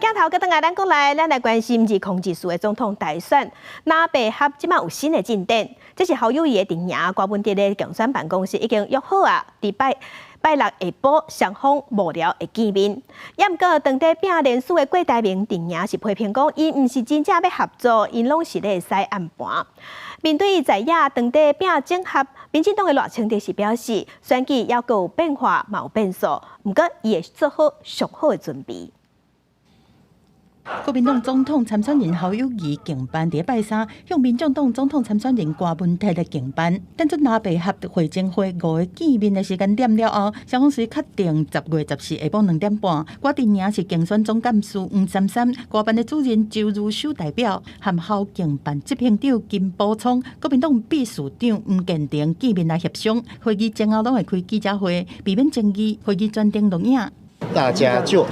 鏡頭閣轉來咱國內，咱來關心2024的總統大選，藍白合這馬有新的進展。這是侯友宜的陣營，郭文哲的競選辦公室已經約好啊，佇拜拜六下晡雙方幕僚會見面。也毋過當地拼連署的郭台銘陣營是批評講，𪜶毋是真正欲合作，𪜶攏是咧使暗盤。面對在野當地拼整合，民進黨的賴清德是表示，選舉猶閣有變化，嘛有變數，毋過伊會做好上好的準備。國民黨總統參選人侯友宜競辦佇拜三向民眾黨總統參選人郭文哲的競辦，等陣藍白合會前會五个見面的時間點了後，雙方遂確定10月14下晡2點半，郭陣營是競選總幹事黃珊珊，郭辦的主任周如修代表，和侯競辦執行長金寶聰，國民黨秘書長吳建庭見面來協商。會議前後攏會開記者會，避免爭議。會議全程錄影。大家就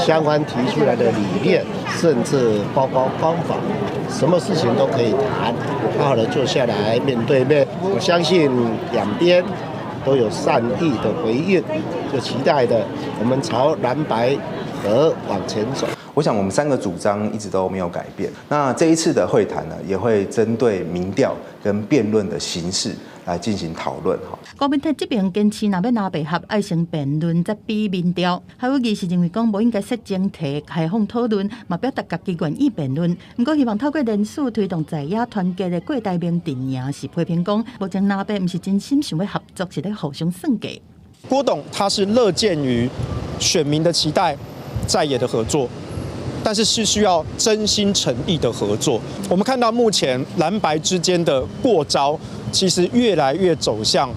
相關提出來的理念，甚至包括方法，什麼事情都可以談，好好的坐下來面對面。我相信兩邊都有善意的回應，就期待的我們朝藍白合往前走。我想我們三個主張一直都沒有改變。那這一次的會談呢，也會針對民調跟辯論的形式來進行討論。哈，郭文哲這邊堅持若欲藍白合，愛先辯論再比民調。侯友宜是認為講無應該設前提開放討論，嘛表達家己願意辯論。毋過希望透過連署推動在野團結的郭台銘陣營是批評講，目前藍白毋是真心想欲合作，是咧互相算計。郭董他是樂見於選民的期待，在野的合作，但是是需要真心誠意的合作。我們看到目前藍白之間的過招，其實越來越走向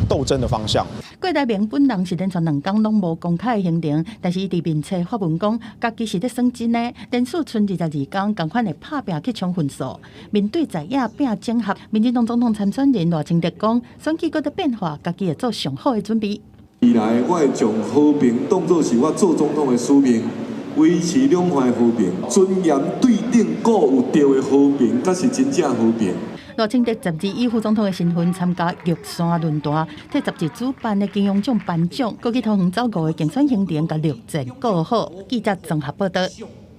鬥爭的方向。郭台銘本人是連續2工攏無公開行程，但是伊佇面冊發文講，家己是咧算真的，連續賰22工，仝款會拍拚去衝分數。面對在野拼整合，民進黨總統參選人賴清德講，選舉閣佇變化，家己會做上好的準備。未來我會將和平當作是我做總統的使命，維持兩岸和平、尊嚴對等、閣有對的和平，才是真正和平。賴清德12以副總統的身份參加玉山論壇，替雜誌主辦的金鷹獎頒獎，閣去桃園走五个競選行程，共六戰顧好。記者綜合報道。